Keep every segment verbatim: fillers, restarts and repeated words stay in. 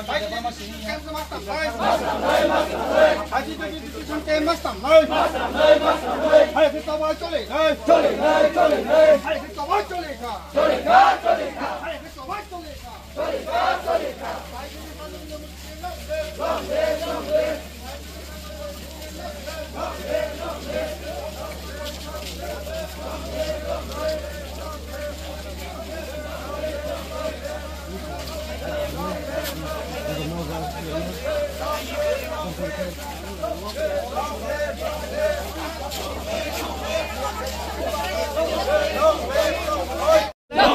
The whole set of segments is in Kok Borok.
Long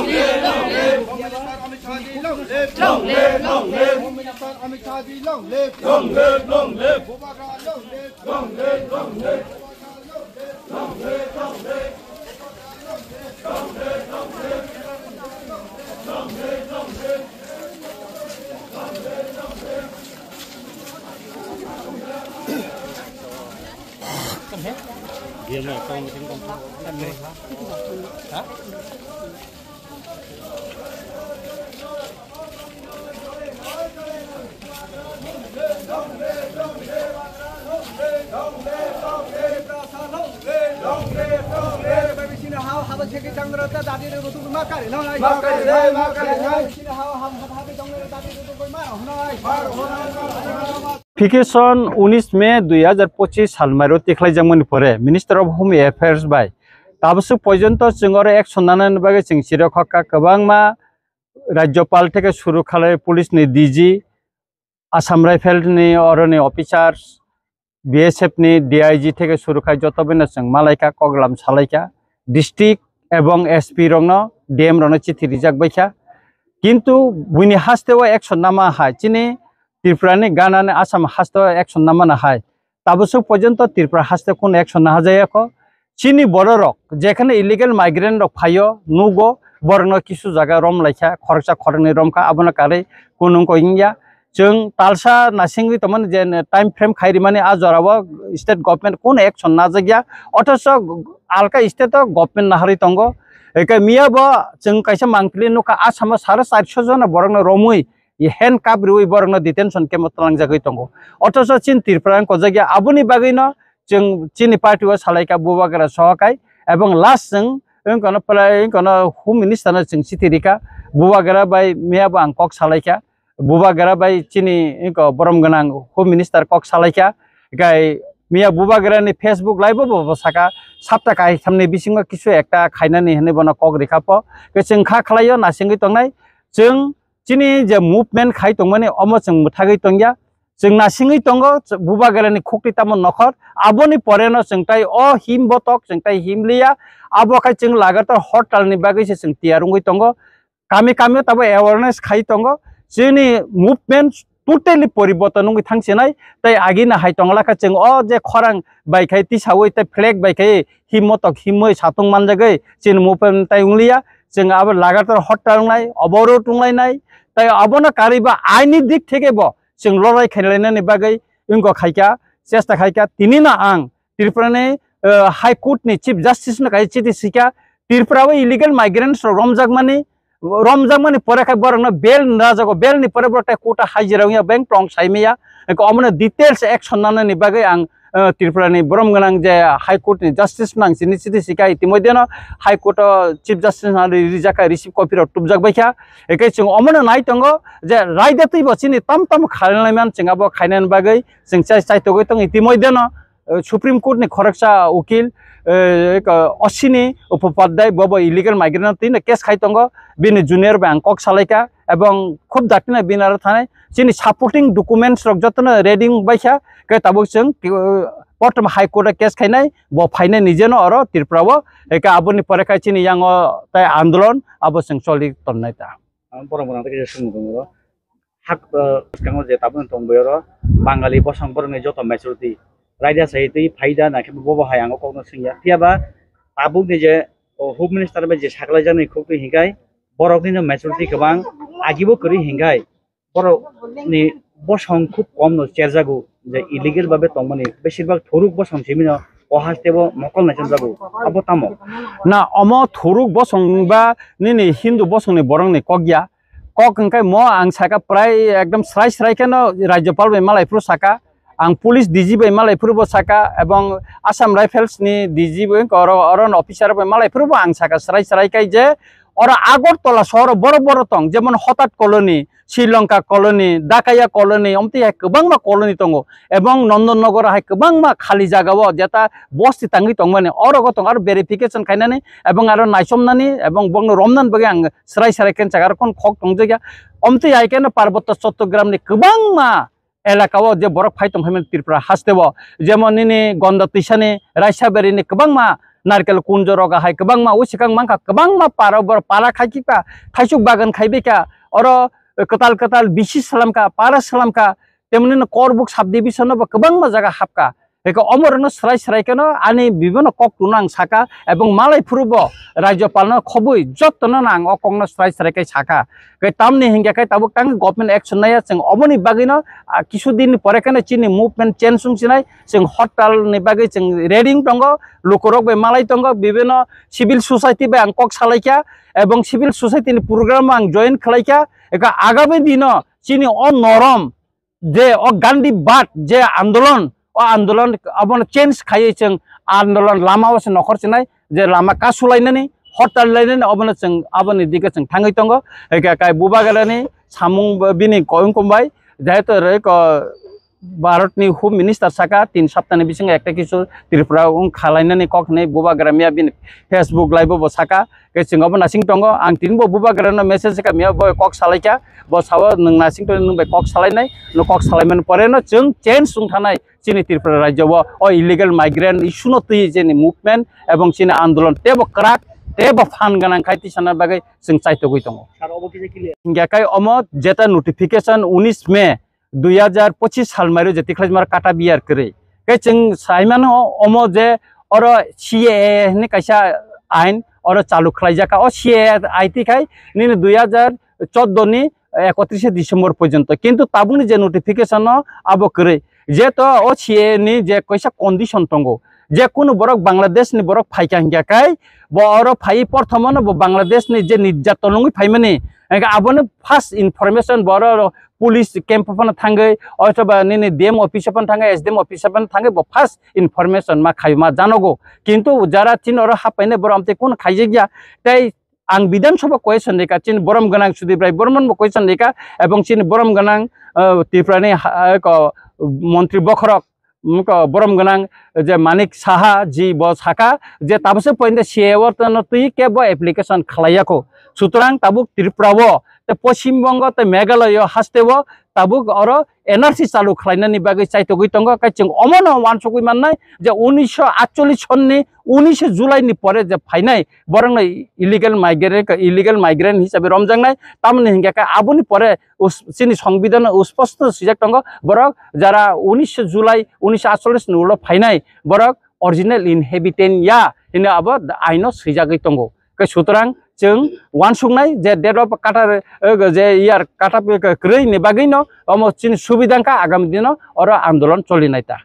live, long live. Home Minister Amit Shah ji, long live. Long live, long live. Home Minister Amit Shah ji, long live. Long live, long live. Bubagra, long live. Long live, long live. Long live, long live. Application unis May dui hazar pochis salmairo tikhlaijakmani pore Minister of Home Affairs bai tabaswk porjonto chwng oro action nanani bagwi chwng chirok hokha kwbangma Rajyapal theke suru khalai police ni D G, Assam Rifle ni oroni officers, B S F ni D I G theke suru khai joto bino chwng malaikha, koklam salaikha, district ebong S P rokno, D M rokno chithi rijak baikha. Kintu buini haste o action nama hai, chini Tripura ni gana ni Assam haste o action nama na hai. Tabaswk porjonto Tripura haste kunu action naha jaya kho. Chini bororok jekhane illegal migrant rok phaio, nugo, borokno kisu jaga rom laikha, khoroksa khoroknwi romkha, abono karwi kunu wngkha wngya. Chwng talsa nasingwi tongmani je time frame khai rimani, a jorao state government kunu action najakya, othocho alka state o government naharwi tongo. Eke miya bo chwng kaisa mangpili nukha, Assam o sare charso jona borokno romwi, i handcuff riwi borokno detention camp o twlangjagwi tongo. Othocho chini Tripura wng kojakya, aboni bagwino chwng chini party o salaikha Bubagra sohokai, ebong last chwng wngkano pla-, wngkano Home Minister no chwng chithi rikha, Bubagra bai miya bo ang kok salaikha, Bubagra bai chini wngko borom gwnang Home Minister kok salaikha, gai miya Bubagra ni Facebook live o bo, bo saka, sapta kaithamni bisingo kisu ekta khainani hinwi bono kok rikha po, ke chwng kha khlaio nasingwi tongnai, chwng chini je movement khai tongmani omo chwng mwthagwi tongya. Chwng nasingwi tongo, ch-, Bubagrani khukti tamo nokhor. Aboni poreno chwng tai o him botok, chwng tai him liya. Abo khai chwng lagatar hortalni bagwi se chwng tiyar wngwi tongo. Kami kamio tabo awareness khai tongo. Chini movement totally poriborton wngwi thangsinai. Tai agina hai tongla kha chwng o je khorang bai khai tisawi tai flag bai khai him motok himwi satung manjagwi chini movement tai wngliya. Chwng abo lagatar hortal wngnai, oborot wnglainai. Tai abono karwi ba aini dik theke bo chwng lorai khainalainani bagwi wngkha khaikha, chesta khaikha. Tinino ang Tripura ni, eh, High Court ni Chief Justice no kaisa chithi swikha, Tripura o illegal migrants rok romjakmani, romjakmani pore khai borokno bail nrajago, bail ni pore borok tai court o hajira wngya beng tong saimaya. Omono details action nanani bagwi ang, eh, Tripura ni borom gwnang je High Court ni Justice no ang chini chithi swikha, itimodhyeno High Court o Chief Justice no ri-, rijak kha, receive copy rok tubjak baikha. Eke chwng omono nai tongo je raida twi bo chini tam tam khainai man chwng abo khainani bagwi chwng chai, chaitogwi tongo. Itimodhyeno, eh, Supreme Court ni khoroksa ukil, eh, ka-, Ashwini Upadhyay bobo illegal migrant no twino case khai tongo, bini junior bai ang kok salaikha, ebong khub dakti no bini aro thanai chini supporting documents rok jotono ready wng baikha, khe tabuk chwng, eh, Prothom High Court o case khainai, bo phainai nijeno oro Tripura o, eke aboni pore khai chini yango tai andolon abo chwng choli tonnai ta. Ang borok borok kisa swngmung tongo oro. Hak, eh, bwskango je tabukni tongbai oro Bangali bosong borokni joto majority raida sai twi phaida naikhe bobo hai ang o kokno swngya. Phiyaba tabukni je, o, Home Minister bai je saklaijaknai khuk twi hinkhai boroknino majority kwbang agibo kwrwi hinkhai borokni bosong khub komno cherjago je illegal babe tongmani beshirbak thuruk bosong simino o hasteo mokol naichamjago. Abo tamo? Na omo thuruk bosong ba nini Hindu bosongni borokni kok ya. Kok hwnkhe mo ang saka prai ekdom srai srai kheno Rajyapal bai malai phuru saka, ang police D G bai malai phuru bo saka, ebong Assam Rifles ni D G bai oro, oro officer bai malai phuru bo ang saka srai srai khai je oro Agartala sohoro borok borok tong, jemon Hotat Colony, Sri Lanka Colony, Dakaya Colony, omtwi hai kwbangma colony tongo. Ebong Nondon Nogor hai kwbangma khali jaga o jeta bosti tangwi tongmani, oro go tong aro verification khainani, ebong aro naisomnani, ebong bongno romnani bagwi ang srai srai khe jaga rok khok tongjakya. Omtwi hai khe no Parbotto Chattogram ni kwbangma elaka o je borok phai tong phaimani Tripura haste o, jemon nini Gonda Twisani, Raisabari ni kwbangma Narkel Kunjo roga hai kwbangma, o swkang mankha kwbangma para, borok para khai kha, thaisuk bagan khai bikha, oro kwtal kwtal bisi salam kha, para salam kha, temni no Korbuk subdivision no bo kwbangma jaga hapkha. Eko omorno srai srai keno ani bibino kok tuno ang saka, ebong malai phuru bo Rajyapal no khobwi jotto no ang o kok no srai srai kai saka. Kai tamni hingya kai tabuk tang government action naya, chwng oboni bagwi no, ah, kisu din ni pore keno chini movement change wng sinai, chwng hortal ni bagwi chwng ready wng tongo, lukurok bai malai tongo, bibino civil society bai ang kok salai kha, ebong civil society ni program ang join khlai kha, eka agami dino chini o norom je o Gandhi bad je andolon, o andolon abono change khaiwi chwng andolon lama o se nokhor chinai je lama kasulainani, hortal lainani, obono chwng aboni dike chwng thangwi tongo. Eka kai Bubagrani samung bo bini koyung kombai, jehetu roi ko Bharat ni Home Minister saka tin sapta ni bisingo ekta kisu Tripura wng khalainani kok hinwi Bubagra miya bini Facebook live o bo saka. Khe chwng obo nasing tongo, ang tini bo Bubagra no message kha miya bo kok salai kha, bo sao nwng nasing tongwi nwng bai kok salai nai, nwng kok salai mani pore no chwng change wng thanai chini Tripura rajya o, o illegal migrant issue no twi chini movement ebong chini andolon tebo kwrak, tebo phan gwnang khai tisana bagwi chwng chaitogwi tongo. Sir, obo kisa clear. Hingya kai omo jeta notification unis May dui hajar pochis sal mairu je tikhlai mar kata biyar kwrwi. Khe chwng saimano omo je oro C A A hinwi kaisa ain oro chalu khlaijak kha. O C A A ai twi khai nini dui hajar chordo ni ekotrise December porjonto. Kintu tabukni je notification no abo kwrwi. Jeto o C A A ni je kaisa condition tongo. Je kunu borok Bangladesh ni borok phaikha hingya kai bo oro phai porthomo no bo Bangladesh ni je nirjaton wngwi phaimani. Hingkhe abono first information bo oro police camp o phano thangwi, othoba nini D M office o phano thangwi, S D M office o phano thangwi bo first information ma khai ma janogo. Kintu jara chini oro haphainai borok amtwi kunu khaijakya. Tei ang Bidhan Sabha question rikha, chini borom gwnang Sudip Rai Bormon bo question rikha, ebong chini borom gwnang, ah, Tripura ni ha-, ah, ko, montri bokhorok, mm, ko, borom gwnang je Manik Saha ji bo sakha je tabukse point C A A o no twi kebo application khlaiya kho. Sutrang tabuk Tripura o te Poschim Bongo te Meghalaya haste o tabuk oro N R C chalu khlainani bagwi chaitogwi tongo. Khe chwng omono uansukwi mannai je unisho atchollish sonni unishe July ni pore je phainai borokno illegal migrant, illegal migrant hisabe romjaknai. Tamoni hingkhe khe aboni pore us-, chini songbidhano usposto swijak tongo, borok jara unisho July unisho atchollish ni ulo phainai borok original inhabitant ya hino abo aino swijagwi tongo. Khe sutrang chwng uansuknai je date of kata, eh, je year kata kwrwi ni bagwino omo chini subidha wngkha, agami dino oro andolon cholinai ta.